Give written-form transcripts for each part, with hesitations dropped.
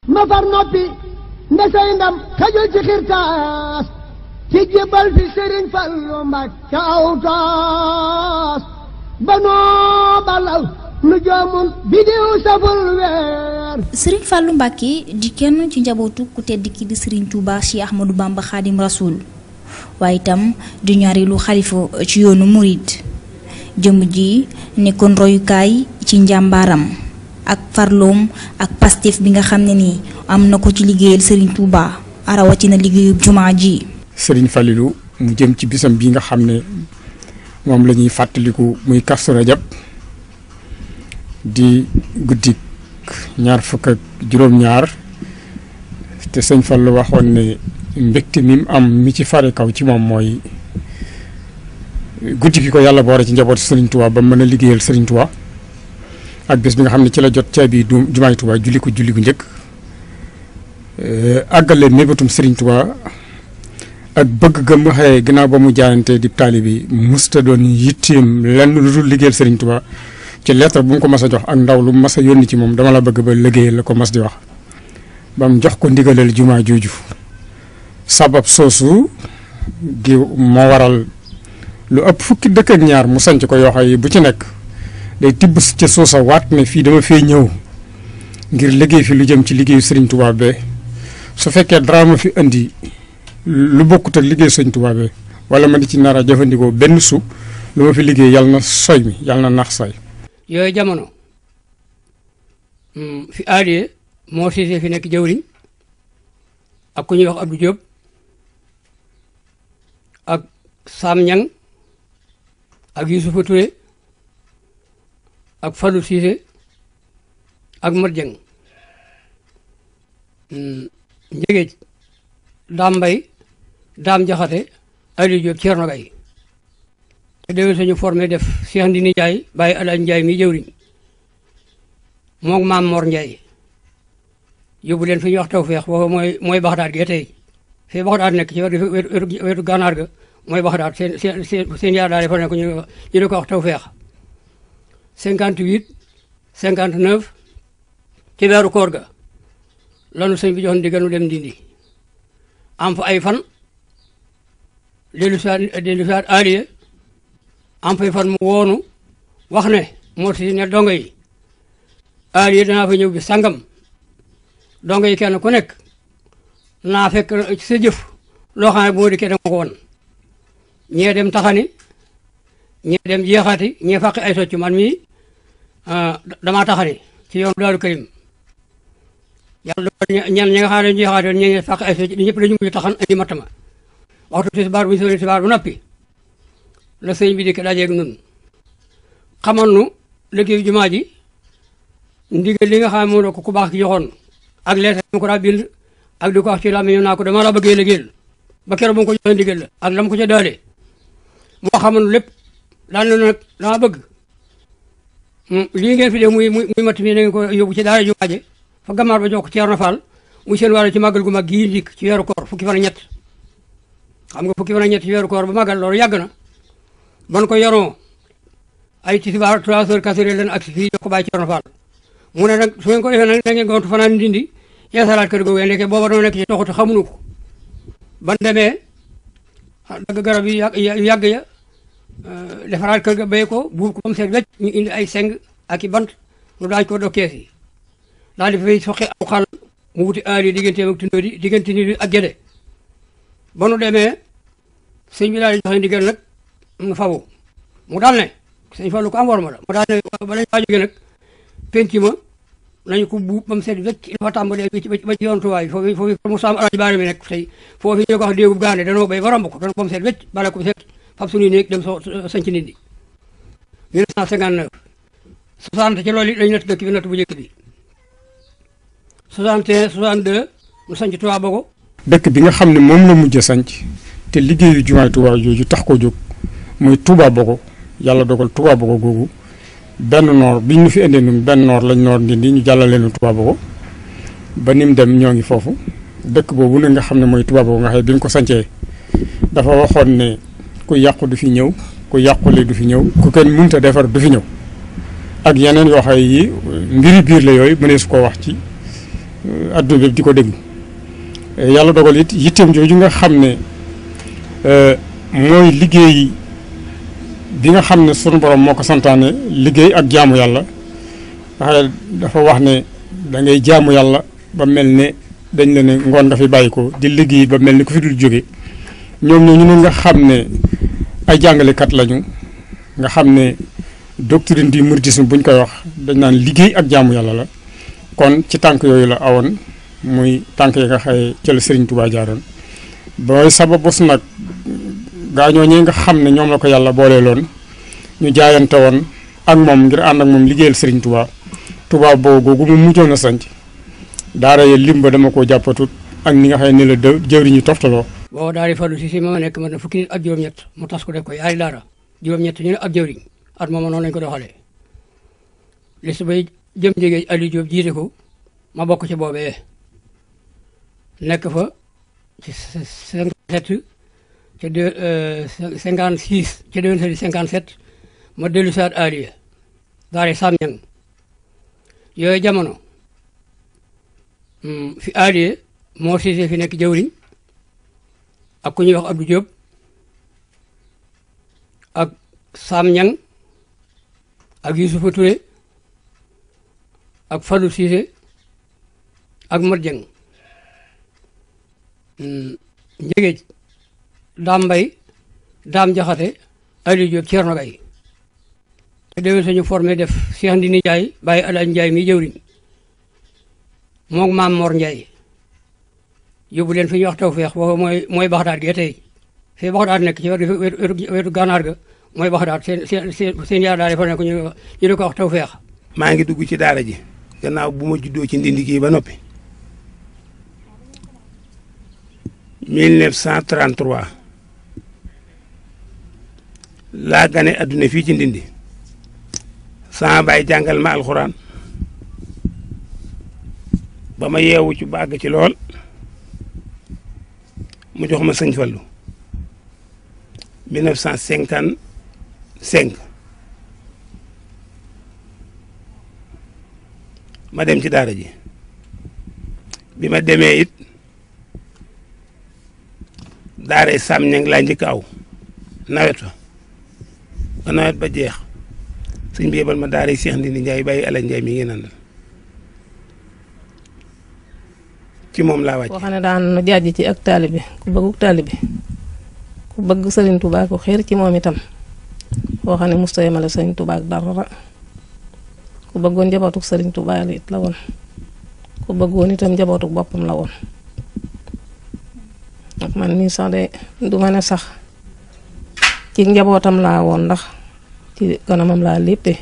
ma far noppi ndesay ndam xajul ci xirtaas ci jébbal fi Sëriñ Fallu Mbàkke aw taas ba noo balal nu joomun bidiw saful weer. Sëriñ Fallu Mbàkke di kenn ci njabootu ku tedd ki di Sëriñ Tuuba Cheikh Ahmadou Bamba Xaadim Rasul waaye itam di ñaareelu xalifa ci yoonu murid jëm ji nekkoon royukaay ci njàmbaaram ak farloom ak pastef bi nga xam ne nii am na ko ci liggéeyal Sëriñ Tuuba rawatina liggéeyub jumaa ji. Sëriñ Fallilu mu jëm ci bisam bi nga xam ne moom la ñuy fàttaliku muy Kazu Rajab di guddik ñaar fukk ak juróom-ñaar te sëñ Fallu waxoon ne mbégte mi am mi ci fare kaw ci moom mooy guddi gi ko yàlla boore ci njabootu Sëriñ Tuuba ba mën a liggéeyal Sëriñ Tuuba ak bés bi nga xam ne ci la jot caabi jumaay Tuuba julli ko julli gu njëkk àggale mébétum Sëriñ Tuuba ak bëgg gëm xëye ginnaaw ba mu jaayante di taalibi musta doon yitteem lenn lu dul liggéeyal Sëriñ Tuuba ci lettre bu mu ko mas a jox ak ndaw lu mu mas a yónni ci moom dama la bëgg ba liggéeyal la ko mas di wax ba mu jox ko ndigalal jumaa jooju sabab soosu gi moo waral lu ëpp fukki dëkk ak ñaar mu sanc ko yoo xam yi bu ci nekk day tibb ca soosa waat ne fii dama fee ñëw ngir liggéey fi lu jëm ci liggéeyu Sëriñ Tuuba be su fekkee dara ma fi indi lu bokkut ak liggéey Sëriñ Tuuba be wala ma di ci nar a jëfandikoo benn su lu ma fi liggéey yàlla na soy mi yàlla na nax say yooyu jamono fi aadiyee moo siisee fi nekk jawriñ ak ku ñuy wax Abdou Diop ak Sam Ñang ak Youssoufa Touré ak Fallou Cissé ak Mat Jeng njëgeej Daam Mbay Daam Jaxate Aliou Diop Ceerno Gay te déwén sañu formé def Cheikh Ndini Ndiaye bàyyi Alaaj Ndiaye mi jëwriñ mook Maam Mor Ndiaye yóbbu leen fi ñuy wax Tawfeex foofu mooy Baxdaad gi tey fii Baxdaad nekk ci wetu gànnaar ga mooy Baxdaad seen yaar daal fa nekk ñu di ko wax Tawfeex 58 59 ci weeru koor ga lanu sëñ bi jox ndigal nu dem Ndindi am fa ay fan dellu saat aaliye am fay fan mu woonu wax ne moo si ne dongo yi aaliye danaa fa ñëw bi sangam dongo yi kenn ku nekk naa fekk ci sa jëf loo xam ne bu ma dikkee dama ko won ñee dem taxani ñee dem jeexaati ñee fàqi ay socc man mii damaa taxani ci yoon Daaru Karim yàlla ñan ñi nga xam ne jeexaati ñee fàqi ay socc ñëpp dañu mujj taxan indi mattama waxtu tisbaar bu ñu sori tisbaar bu noppi la sëñ bi dikk dajeeg nun xamal nu liggéeyu jumaa ji ndigal li nga xam ne moom la ko ku baax ki joxoon ak leetar mu ko daa bind ak di ko wax ci làmmiñam naa ko dama la bëggee liggéeyal ba keroog bu ko joxee ndigal la ak lam ko ca daale moo xamal lépp daan na nag dama bëgg lii ngeen fi def muy matt mi na ngeen ko yóbbu ci daara jumaa ji fa gamaar ba jox ko Ceerno Fall muy seen wàllu ci màggal gu mag gii dikk ci weeru koor fukki fan ak ñett xam nga fukki fan ak ñett ci weeru koor ba màggal loolu yàgg na ban ko yoroo ay tisbaar 3 heures 4 heures leen ak fii jox ko bàyyi Ceerno Fall mu ne nag su ngeen ko defee nag da ngeen gontu fanaan Ndindi yeesalaat kër googu ndeke booba doo nekk ci toxutu xamuñu ko ban demee dagg garab yi yàgg ya defaraat kër ga béy ko buub ko ba mu seet wecc ñu indi ay seng ak i bant lu daaj ko dokkees yi daal di fay soqi aw xal mu wuti aali digganteem ak tundóo di diggante nit ak géde ba nu demee sëñ bi daal di joxe ndigal nag mu fawu mu daal ne sëñ Fallu ko am war ma la mu daal ne ba lañ faa jógee nag penc ma nañu ko buub ba mu seet wecc dafa tàmbalee ba ci yoon tuwaay foofu mu saam alaaji baare mi nekk tey foofu ñu ko wax déegub gaane danoo béy ba romb ko dana ba mu seet wecc bale ko seet fab suñuy néeg dem sanc Ndindi 1959 60 ci loolu it lañu natt dëkk bi natt bu njëkk bi 61 62 mu sanc Touba Bogo dëkk bi nga xam ne moom la mujj a sanc te liggéeyu jumaay Touba jooju tax ko jóg muy Touba Bogo yàlla dogal Touba Bogo googu benn noor bi ñu fi indee nun benn noor lañ noor Ndindi ñu jàllale nu Touba Bogo ba nim dem ñoo ngi foofu dëkk boobu nag nga xam ne mooy Touba Bogo nga xam bi mu ko sancee dafa waxoon ne ku yàqu du fi ñëw ku yàqule du fi ñëw ku kenn mënta defar du fi ñëw ak yeneen yoo xam yi mbiri biir la yooyu mënees koo wax ci adduna bi di ko dégg yàlla dogal it yitteem jooju nga xam ne mooy liggéey bi nga xam ne sunu borom moo ko santaane liggéey ak jaamu yàlla waaye dafa wax ne da ngay jaamu yàlla ba mel ne dañ la ne ngoon nga fi bàyyi ko di liggéey ba mel ni ku fi dul jóge ñoom ñoo ñu ne nga xam ne ay jàngalekat lañu nga xam ne doctrine du mouridisme buñ koy wax dañ naan liggéey ak jaamu yàlla la kon ci tànk yooyu la awoon muy tànk yi nga xaye ca la Serigne Touba jaaroon booy sababus nag gaañoo ñi nga xam ne ñoom la ko yàlla booleeloon ñu jaayante woon ak moom ngir ànd ak moom liggéeyal Serigne Touba Touba boobu googu mu mujjoon a sanc daara ye limba dama koo jàppatut ak ni nga xam ne la jëwriñu toftaloo. boo daal di Fallou si ma nekk ma ne fukki nit ak juróom-ñett mu tas ko def ko yaari daara juróom-ñett ñu ne ak jëwriñ at moom noonu lañ ko doxalee li su bay jëm jege Aliou Diop jiite ko ma bokk ci boobee nekk fa ci 57 ca 56 ca 57 ma dellu saat Aliou daara Sam Ñang yooyu jamono fi Aliou moo siisee fi nekk jëwriñ ak ku ñuy wax Abdou Diop ak Sam Ñang ak Youssoufa Touré ak Fallou Cissé ak Mat Dieng Njëgéej Daam Mbay Daam Jaxate Aliou Diop Thierno Gaye te déwén sañu formé def Cheikh Ndini Ndiaye bàyyi Alaaj Ndiaye mi jëwriñ moog Maam Mor Ndiaye yóbbu leen fi ñuy wax Tawfeex boobu mooy Baxdaad gi tey fii Baxdaad nekk ci wetu gànnaar ga mooy Baxdaad seen yaar daal dafa nekk ñu di ko wax Tawfeex. maa ngi dugg ci daara ji gannaaw bu ma juddoo ci Ndindi gi ba noppi 1933 laa gane adduna fii ci Ndindi sama baay jàngal ma alxuraan ba ma yeewu ci bàgg ci lool mu jox ma sëñ Fallu 1955 ma dem ci daara ji bi ma demee it daara Sam Ñang laa njëkk aw nawet fa ba nawet ba jeex sëñ bi yebal ma daara Cheikh Ndindi Ndiaye bàyyi Alaaj Ndiaye mi ngi nandal ci moom laa wàcc. koo xam ne daan nu jaaj ci ak taalibe ku bëgguk taalibe ku bëgg Serigne Touba ku xeer ci moom itam koo xam ne musta yemale Serigne Touba ak dara ku bëggoon njabootuk Serigne Touba it la woon ku bëggoon itam njabootuk boppam la woon ak man nii sax de du ma ne sax ci njabootam laa woon ndax ci kanamam laa léppee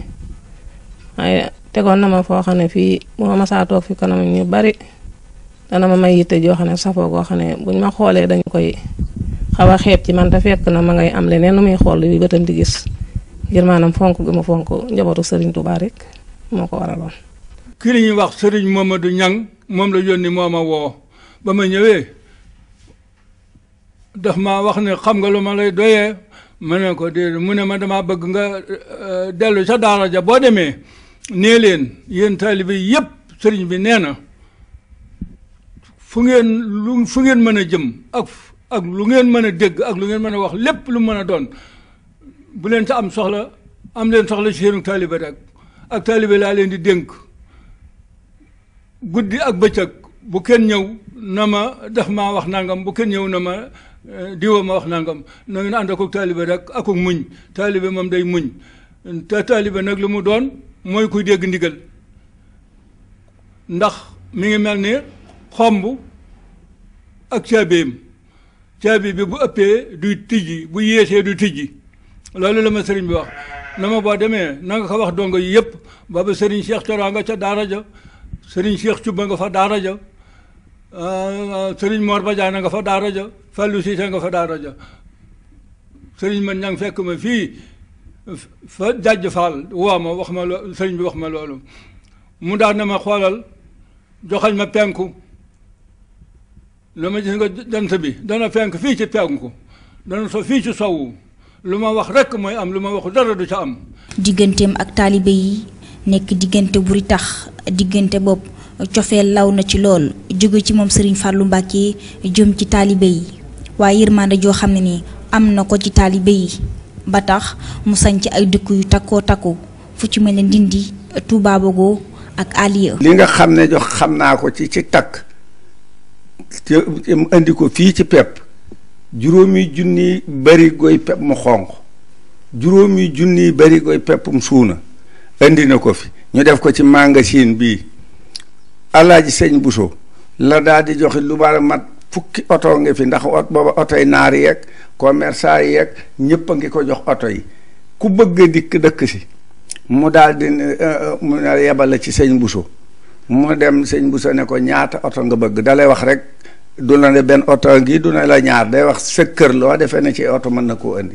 waaye tegoon na ma foo xam ne fii bu ma masaa toog fi kanamam ñu bari dana ma may yitte joo xam ne safoo goo xam ne buñ ma xoolee dañu koy xaw a xeeb ci man te fekk na ma ngay am leneen nu muy xool bi bëtam di gis ngir maanaam fonk gi ma fonk njabootu Serigne Touba rek moo ko waraloon. kii la ñuy wax Serigne Mamadou Niang moom la yónni moo ma woo ba ma ñëwee daf ma wax ne xam nga lu ma lay doyee ma ne ko déedéet mu ne ma damaa bëgg nga dellu sa daara ja boo demee nee leen yéen taalibe yëpp Serigne bi nee na. fu ngeen mën a jëm ak lu ngeen mën a dégg ak lu ngeen mën a wax lépp lu mën a doon bu leen sa am soxla am leen soxla ci seenu taalibe rek ak taalibe laa leen di dénk guddi ak bëccëg bu kenn ñëw na ma def maa wax nangam bu kenn ñëw na ma diwa ma wax nangam na ngeen ànd ak taalibe rek ak muñ taalibe moom day muñ te taalibe nag lu mu doon mooy kuy dégg ndigal ndax mi ngi mel ni xomb ak caabeem caabi bi bu ëppee du tijji bu yéesee du tijji loolu la ma sëriñ bi wax na ma boo demee na nga ko wax dongo yi yëpp booba sëriñ Cheikh Coro nga ca daara ja sëriñ Cheikh Cuba nga fa daara ja sëriñ Mor Badiane nga fa daara ja Fallou Cissé nga fa daara ja sëriñ man ña ngi fekk ma fii fa jàjj Fall woo ma wax ma sëriñ bi wax ma loolu mu daan na ma xoolal joxañ ma penku lu ma gis nga jant bi dana fenk fii ci penku dana so fii ci sowu lu ma wax rekk mooy am lu ma wax dara du ca am. digganteem ak taalibe yi nekk diggante bu tax diggante bopp cofeel law na ci lool jóge ci moom Serigne Fallou Mbacké jëm ci taalibe yi waaye yërmande joo xam ne ni am na ko ci taalibe yi ba tax mu sañ ci ay dëkk yu takkoo takku fu ci mel ne Ndindi Touba Bogo ak Aliya. li nga xam ne jox xam naa ko ci takk mu indi ko fii ci pepp juróomi junni bari goy pepp mu xonq juróomi junni bari goy peppum suuna indi na ko fi ñu def ko ci magasin bii Alaaji Sëñ Buso la daal di joxe lu bari mat fukki oto nga fi ndax booba oto yi naar yeeg commerçant yeeg ñëpp a ngi ko jox oto yi ku bëgg a dikk dëkk si mu daal di mu ne yebal la ci Sëñ Buso mu dem Sëñ Buso ne ko ñaata oto nga bëgg dalay wax rek du la ne benn oto ngi du ne la ñaar day wax sa kër loo defee ne ci oto mën na koo indi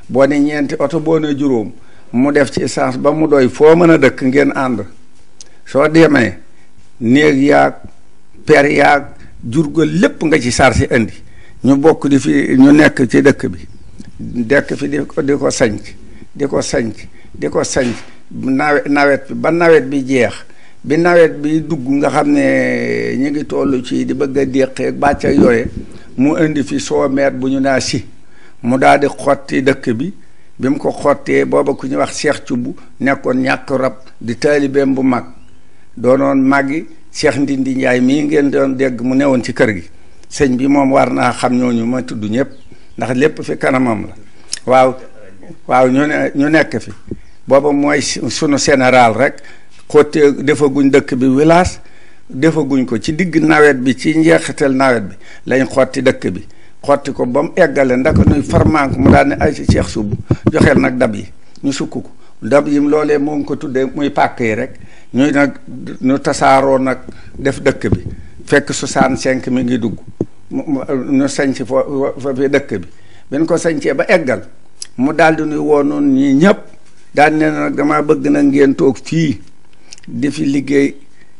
boo ne ñeenti oto boo ne juróom mu def ci essence ba mu doy foo mën a dëkk ngeen ànd soo demee néeg yaag per yaag jurgo lépp nga ci sarsi indi ñu bokk di fi ñu nekk ci dëkk bi dekk fi di ko sanc di ko sanc nawet bi ba nawet bi jeex bi nawet bi dugg nga xam ne ñu ngi toll ci di bëgg a déqeeg bàcc ak yooye mu indi fi soomeet bu ñu naa si mu daal di xotti dëkk bi bi mu ko xottee booba ku ñu wax Cheikh Thioub nekkoon ñàkk rab di taalibeem bu mag doonoon màggi Cheikh Ndindi Njaay mii ngeen doon dégg mu newoon ci kër gi sëñ bi moom war naa xam ñooñu ma tudd ñëpp ndax lépp fi kanamam la waaw ñu nekk fi booba mooy sunu général rek xottee defaguñ dëkk bi village defaguñ ko ci digg nawet bi ci njeexital nawet bi lañ xotti dëkk bi xotti ko ba mu eggale ndaka nuy farmank mu daal ne ay ci Cheikh Subb joxeel nag dab yi ñu sukk ko dab yi loolee moo ngi ko tuddee muy pàkk yi rek ñuy nag ñu tasaaroo nag def dëkk bi fekk 65 mi ngi dugg ñu sañc fa fi dëkk bi ben ko sañcee ba eggal mu daal di nuy woonoon ñii ñëpp daal ne nag dama bëgg na ngeen toog fii di fi liggéey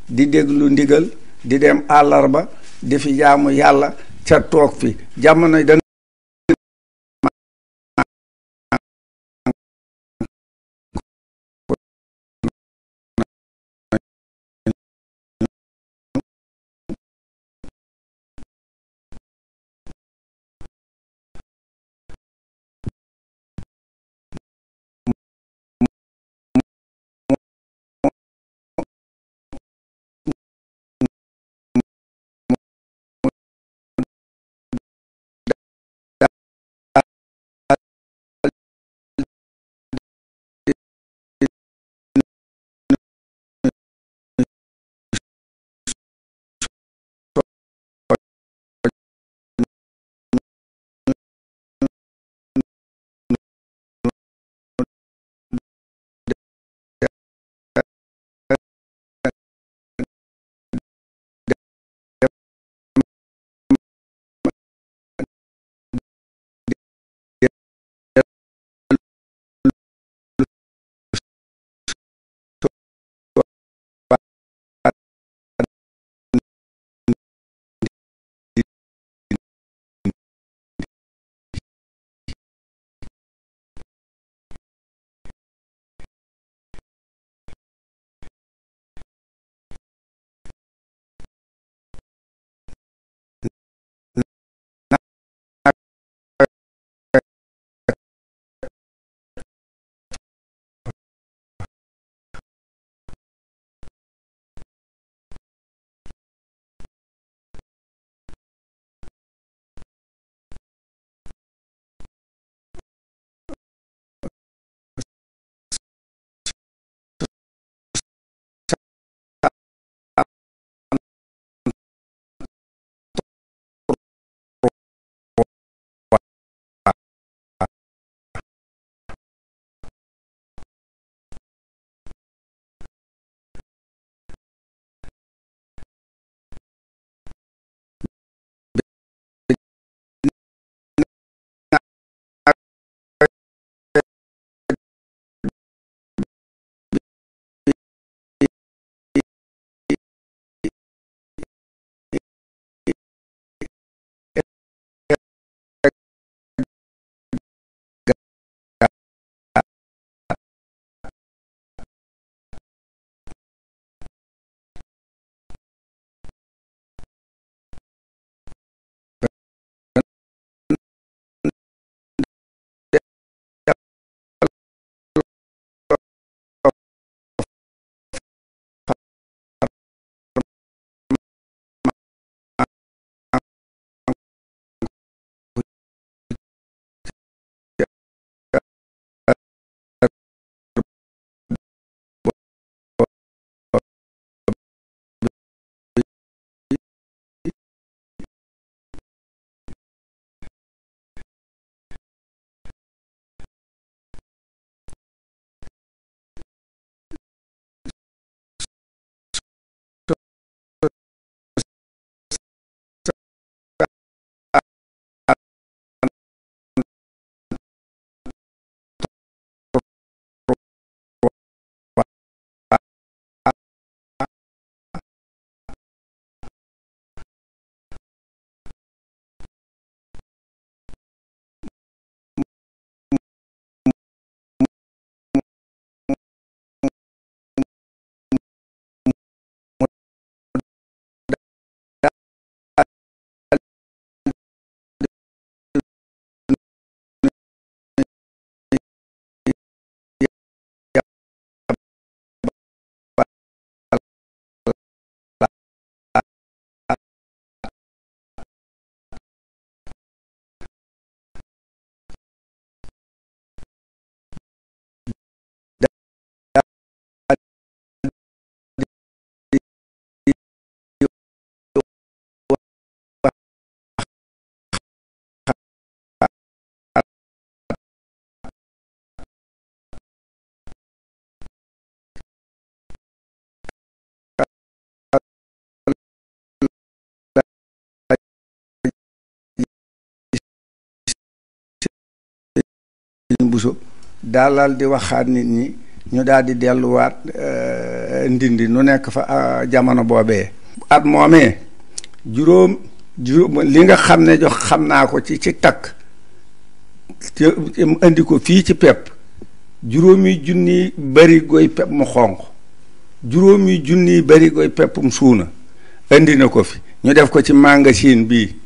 di déglu ndigal di dem àllarba di fi jaamu yàlla ca toog fi jamono da Buso dalal di waxaat nit ñi ñu daal di delluwaat ndindi nu nekk fa jamono boobee. at moomee juróom li nga xam ne jox xam naa ko ci takk te indi ko fii ci pepp 5,000 barigoy pepp mu xonq 5,000 barigoy peppum suuna indi na ko fi ñu def ko ci magasin bii.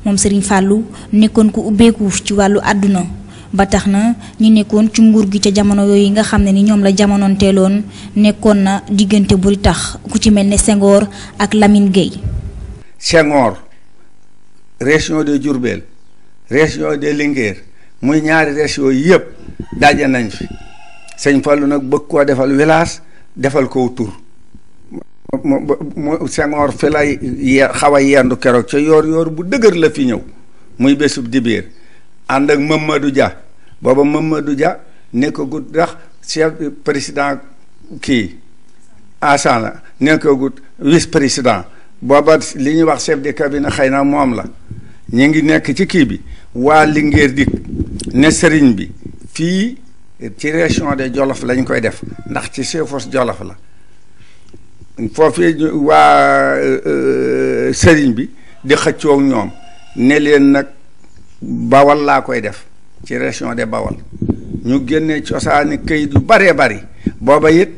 moom Serigne Fallou nekkoon ku ubbeeku ci wàllu àdduna ba tax na ñu nekkoon ci nguur gi ca jamono yooyu nga xam ne ni ñoom la jamonoonteeloon nekkoon na diggante bu tax ku ci mel ne Senghor ak Lamine Gueye. Senghor région de Diourbel région de Linguère muy ñaari région yëpp daje nañ fi sëñ Fallou nag bëgg koo defal village defal ko tur mu Senghor fi lay xaw a yendu keroog ca yoor bu dëgër la fi ñëw muy bésub dibéer ànd ak Mamadou Dia booba Mamadou Dia nekkagut ndax chef président kii Assane la nekkagut vice président booba li ñuy wax chef de cabinet xëy na moom la ñu ngi nekk ci kii bi waa Linguère dikk ne sëriñ bi fii ci région de Jolof lañ koy def ndax ci Chefos Jolof la foofee waa sëriñ bi di xëccoog ñoom ne leen nag Bawal laa koy def ci région de Bawal ñu génne cosaani këyit yu baree bari booba it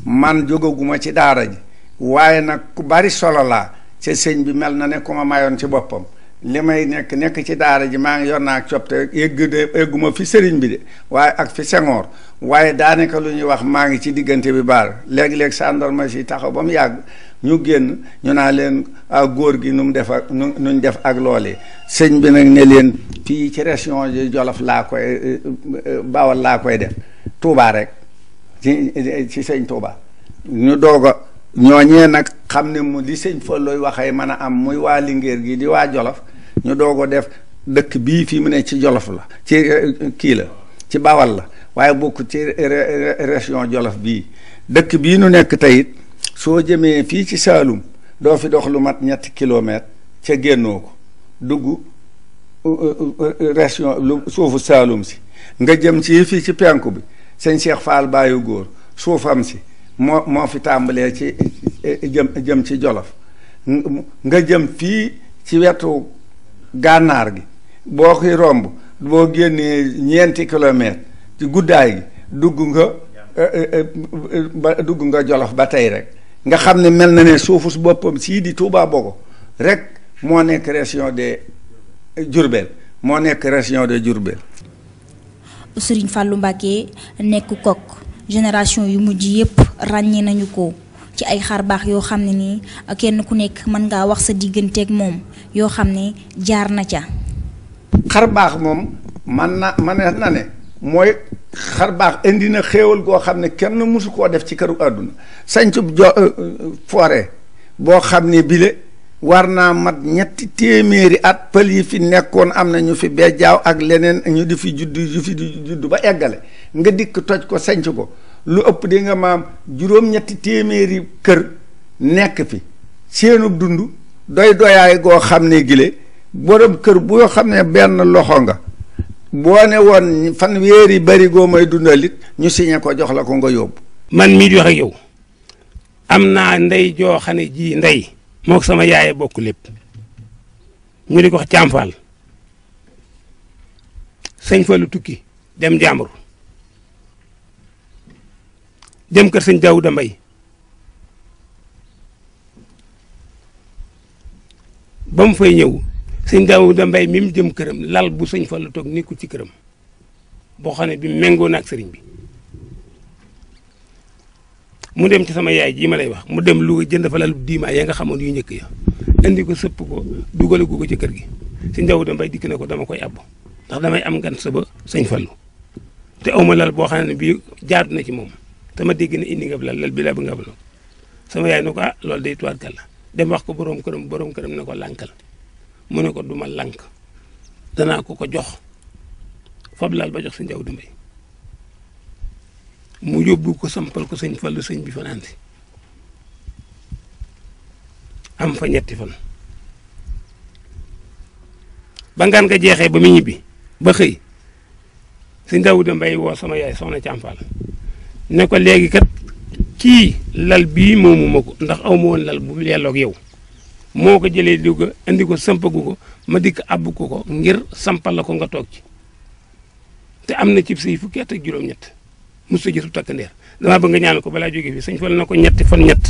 man jógaguma ci daara ji waaye nag ku bari solo laa ca sëñ bi mel na ne ku ma mayoon ci boppam li may nekk ci daara ji maa ngi yor naa ak copte egguma fi sëriñ bi de waaye ak fi Senghor waaye daanaka lu ñuy wax maa ngi ci diggante bi baar léeg-léeg gendarme si taxaw ba mu yàgg ñu génn ñu naa leen góor gi nu mu def ak nuñ def ak loolee sëñ bi nag ne leen fii ci région de Jolof laa koy Bawal laa koy def Touba rek ci sëñ Touba ñu doog a ñooñee nag xam ne mu li sëñ Fallooy waxee mën a am muy waa Linguère gi di waa Jolof ñu doog a def dëkk bii fii mu ne ci Jolof la ci kii la ci Bawal la waaye bokk ci région Jolof bii dëkk bii nu nekk tey soo jëmee fii ci Saalum doo fi dox lu mat 3 kilomètres ca génnoo ko dugg région lu suufu Saalum si nga jëm ci fii ci penku bi sëñ Cheikh Fall Baye góor suufam si moo fi tàmbalee ci jëm ci Jolof nga jëm fii ci wetu gànnaar gi boo koy romb boo génnee 4 kilomètres ci guddaay gi dugg nga Jolof ba tey rek nga xam ne mel na ne suufu su boppam sii di Touba Bogo rek moo nekk région de Diourbel moo nekk région de Diourbel. Serigne Fallou Mbacké nekk kok génération yu mujj yépp ràññee nañu ko ci ay xar baax yoo xam ne nii kenn ku nekk mën ngaa wax sa digganteeg moom yoo xam ne jaar na ca. xar baax moom man na ne mooy xar baax indi na xéewal goo xam ne kenn mësu koo def ci këru àdduna sañcub forêt boo xam ne bile war naa mat 300 at pël yi fi nekkoon am na ñu fi bejjaaw ak leneen ñu di fi judd ba eggale nga dikk toj ko sañc ko lu ëpp di nga maam 700 kër nekk fi seenub dund doyaay goo xam ne gile borom kër boo xam ne benn loxo nga boo ne woon fanweeri bari goo may dundalit ñu signé ko jox la ko nga yóbbu. man mii di wax ak yow am naa ndey joo xam ne ji ndey moo ko sama yaay bokk lépp ñu di ko wax càmfaal sëñ Fallu tukki dem jàmbur dem kër sëñ Daawuda Mbay ba mu fay ñëw sëñ Daawuda Mbay mi mu jëm këram lal bu sëñ Fallu toog nekkul ci këram boo xam ne bi méngoo na ak sëriñ bi mu dem ci sama yaay jii ma lay wax mu dem Louga jënd fa lalu diimaa ya nga xamoon yu njëkk ya indi ko sëpp ko dugale ko ci kër gi sëñ Daawuda Mbay dikk na ko dama koy abbu ndax damay am gan sa ba sëñ Fallu te awma lal boo xam ne bii jaadu na ci moom te ma dégg ne indi nga lal bi la ba nga ba sama yaay ne ko loolu day tuwaat kàlla dem wax ko borom këram ne ko lànkal mu ne ko duma lànk danaa ko jox fab lal ba jox sëñ Daawuda Mbay mu yóbbu ko sampal ko sëñ Fallu sëñ bi fanaan si am fa 3 fan ba ngaan nga jeexee ba mu ñibbi ba xëy sëñ Daawuda Mbay woo sama yaay soxna Càmfaal ne ko léegi kat kii lal bii moomu ma ko ndax aw ma woon lal bu yelloog yow moo ko jëlee di ko indi ko sampagu ko ma dikk abbu ko ngir sampal la ko nga toog ci te am na cib sëy fukki at ak juróom-ñett mos a gisu takk ndeer damaa bëgg nga ñaan ko balaa jóge fi sëñ Fall na ko ñetti fan ñett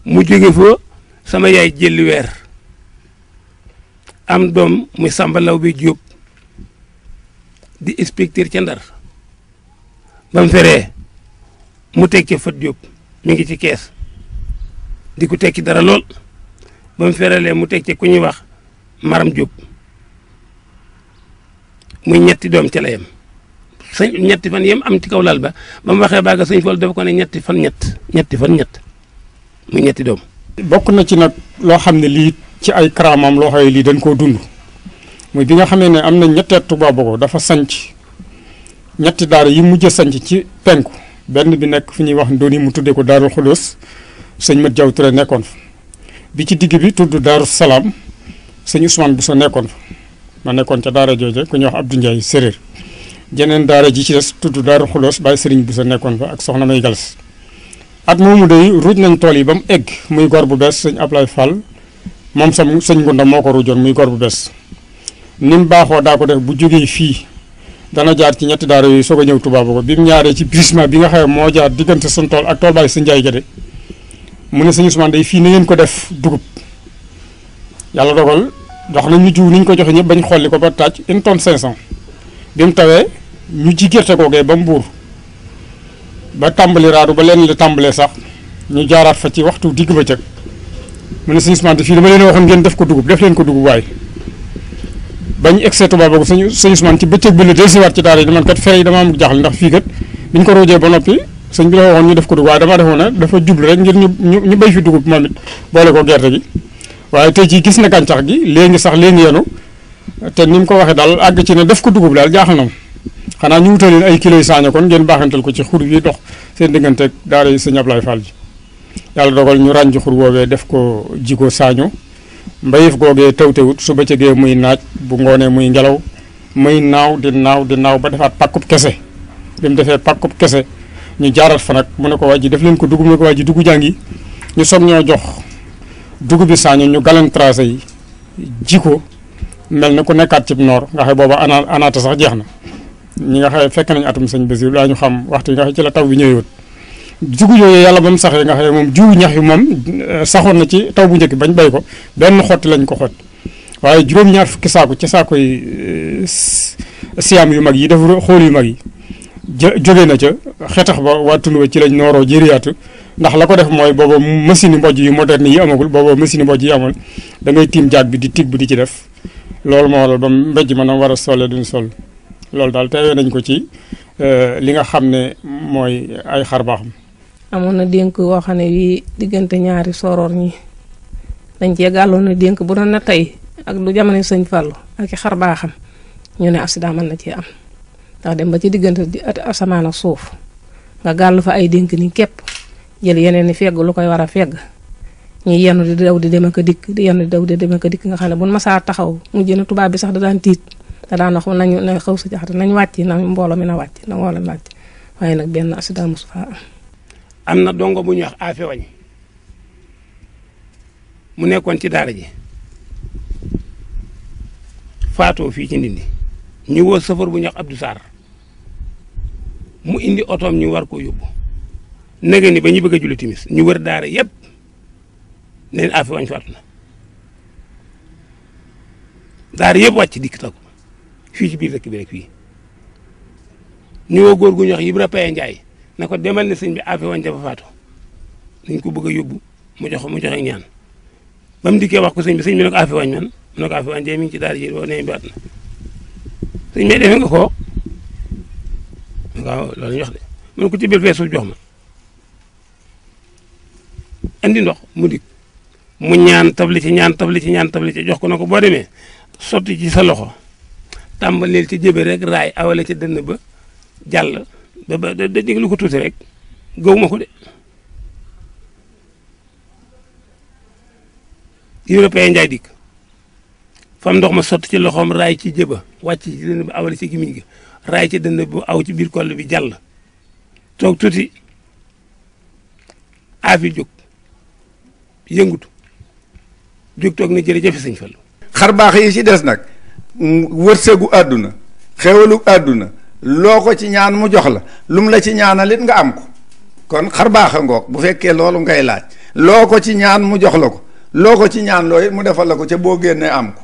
mu jóge fa sama yaay jëlli weer am doom muy Samba Law bi Jóob di inspecteur ca Ndar ba mu feree mu teg ca Fat Jóob mi ngi ci kees di ko tekki dara lool ba mu ferelee mu teg ca ku ñuy wax Maram Jóob muy ñetti doom ca la yem ñetti fan yem am ci kaw lal ba mu waxee baaga sëñ Fall dafa ko ne ñetti fan ñett muy ñetti doom. bokk na ci nag loo xam ne lii ci ay karaamam loo xam ne lii dañ koo dund muy bi nga xamee ne am na ñetteet Touba Bogo dafa sanc ñetti daara yi mujj a sanc ci penku benn bi nekk fi ñuy wax ndóoni mu tuddee ko Daarul Xudoos sëñ Mat Jaw Ture nekkoon fa bi ci digg bi tudd Daaru Salaam sëñ Ousmane Bousso nekkoon fa ma nekkoon ca daara jooje ku ñuy wax Abdou Ndiaye séréer jeneen daara ji ci des tudd Daaru Xudoos Baye Sëriñ Bousso nekkoon fa ak soxna May Galas at moomu day ruuj nañ tool yi ba mu egg muy gor bu bees sëñ Ablaye Fall moom sam sëñ Ngunda moo ko ruujoon muy gor bu bees ni mu baaxoo daa ko def bu jógee fii dana jaar ci ñetti daara yooyu soog a ñëw Touba Bogo bi mu ñaaree ci brisement bi nga xam ne moo jaar diggante suñ tool ak tool Baye sëñ Njaay Gede mu ne sëñ Ousmane day fii na ngeen ko def dugub yàlla dogal jox nañ ñu jiw ni ñu ko joxe ñëpp bañ xolli ko ba tàcc 1 tonne 500 bi mu tawee ñu ji gerte googee ba mbuur ba tàmbali raadu ba leen li tàmbalee sax ñu jaaraat fa ci waxtu digg ba cëg mu ne sëñ Ousmane fii dama leen waxoon ngeen def ko dugub def leen ko dugub waaye bañ egsee Touba Bogo sëñ Ousmane ci bëccëg bi la dellusiwaat ci daara yi man kat fere yi dama am jaaxle ndax fii kat biñ ko roojee ba noppi sëñ bi dafa waxoon ñu def ko dugub waaye damaa defoon ne dafa jublu rek ngir ñu béy fi dugub moom it boole ko gerte gi waaye tey jii gis na gàncax gi léegi sax léegi yenu te ni mu ko waxee daal àgg ci ne def ko dugub daal jaaxal na ma xanaa ñu wutal leen ay kilos yi saaño kon ngeen baaxantal ko ci xur yi dox seen digganteeg daara yi sëñ Ablaye Fall ji yàlla dogal ñu ràññ xur woowee def ko jiko saaño mbayif googee tawtewut su bëccëgee muy naaj bu ngoonee muy ngelaw muy naaw di naaw ba defaat pàkkub kese bi mu defee pàkkub kese ñu jaarat fa nag mu ne ko waa ji def leen ko dugub mu ne ko waa ji dugub jàngi ñu soog ñoo jox dugub bi saaño ñu galan tracé yi jiko mel na ku nekkaat ci noor nga xam booba anaata sax jeex na ñi nga xam fekk nañu atum sëñ Basiru daa ñu xam waxtu yi nga xam ci la taw bi ñëwee dugub yooyu yàlla ba mu saxee nga xam moom jiwu ñax yi moom saxoon na ci taw bu njëkk bañ bay ko benn xotti lañ ko xott waaye juróom-ñaar fukki saako ci saako yi siyaam yu mag yi def xool yu mag yi jóge na ca xetax ba waa tund ba ci lañ nooroo jëriyaatu ndax la ko def mooy booba machine yi mbojj yu moderne yi amagul booba machine yi mbojj yi amul da ngay tiim jaag bi di tibb di ci def loolu moo waral ba mbéj ma na war a solle duñ sol loolu daal teewee nañ ko ci li nga xam ne mooy ay xar baaxam amoon na dénk woo xam ne wii diggante ñaari soroor ñi dañ cee gàlloon na dénk bu doon na tey ak lu jamono sëñ Fallu ak i xar baaxam ñu ne accident mën na cee am ndax dem ba ci diggante asamaan ak suuf nga gàllu fa ay dénk ni képp jël yeneen ni fegg lu koy war a fegg ñi yenn di daw di dem ak a dikk di yenn di daw di dem ak a dikk nga xam ne bu masaa taxaw mujj na tubaab bi sax da daan tiit da daan wax nañu na xaw sa jaxate nañ wàcc na mbooloo mi na wàcc na mbooloo mi wàcc waaye nag benn accident mosu fa am na dongo bu ñuy wax Afe Wañ mu nekkoon ci daara ji faatoo fii ci Ndindi ñu woo safar bu ñuy wax Abdou Sarr mu indi otoom ñu war koo yóbbu nege ni ba ñu bëgg a julli timis ñu wër daara yépp neen Afe Wañ faatu na daara yëpp wàcc dikk taw fii ci biir dëkk bi rek fii ñu woo góor gu ñuy wax Ibra Paye Ndiaye na ko demal ne sëñ bi Afe Wañ dafa faatu dañ ko bëgg a yóbbu mu joxe ñaan ba mu dikkee wax ko sëñ bi ne ko Afe Wañ man mu ne ko Afe Wañ de mi ngi ci daara ji boo nee baat na sëñ bi defe nga ko waaw loolu ñu wax de mu ne ko ci biir fee suuf jox ma andi ndox mu dikk mu ñaan tabli ci jox ko na ko boo demee sotti ci sa loxo tàmbaleel ci jëbe rek raay awale ci dënn ba jàll ba déglu ko tuuti rek gëwuma ko de Ibra Paye Ndiaye dikk fam ndox ma sotti ci loxoom raay ci jëba wàcc ci dënn bi awale ci gimiñ gi raay ci dënn bu aw ci biir koll bi jàll toog tuuti aafi jóg yëngutu jóg toog na jërëjëf sëñ Fallu. xar baax yi ci des nag wërsëgu àdduna xewalu àdduna loo ko ci ñaan mu jox la lum la ci ñaanalit nga am ko kon xar baax a ngoog bu fekkee loolu ngay laaj loo ko ci ñaan mu jox la ko loo ko ci ñaan looy mu defal la ko ca boo génnee am ko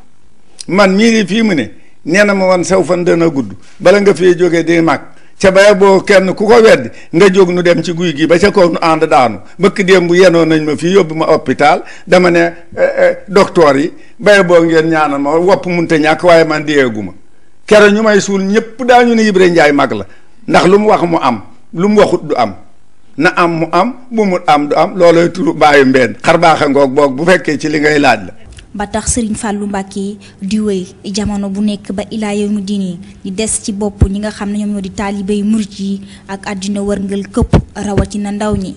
man mii di fii mu ne nee na ma woon sew fan dana gudd bala nga fee jógee di mag ca baya boo kenn ku ko weddi nga jóg nu dem ci guy gi ba ca kaw nu ànd daanu bëkk démb bu yenoon nañ ma fii yóbbu ma hôpital dama ne docteur yi baya boo ngeen ñaanal ma wopp munte ñàkk waaye man déyeegu ma kero ñu may suul ñëpp daañu ne Ibra Njaay mag la ndax lu mu wax mu am lu mu waxut du am na am mu am bu mu am du am looloy turu bàyyi mbenn xar baaxa ngoog boog bu fekkee ci li ngay laaj la. ba tax Serigne Fallou Mbacké di wéy jamono bu nekk ba ilaa yawmi diini di des ci bopp ñi nga xam ne ñoom ñoo di taalibey murit yi ak àddina wërngal këpp rawatina ndaw ñi.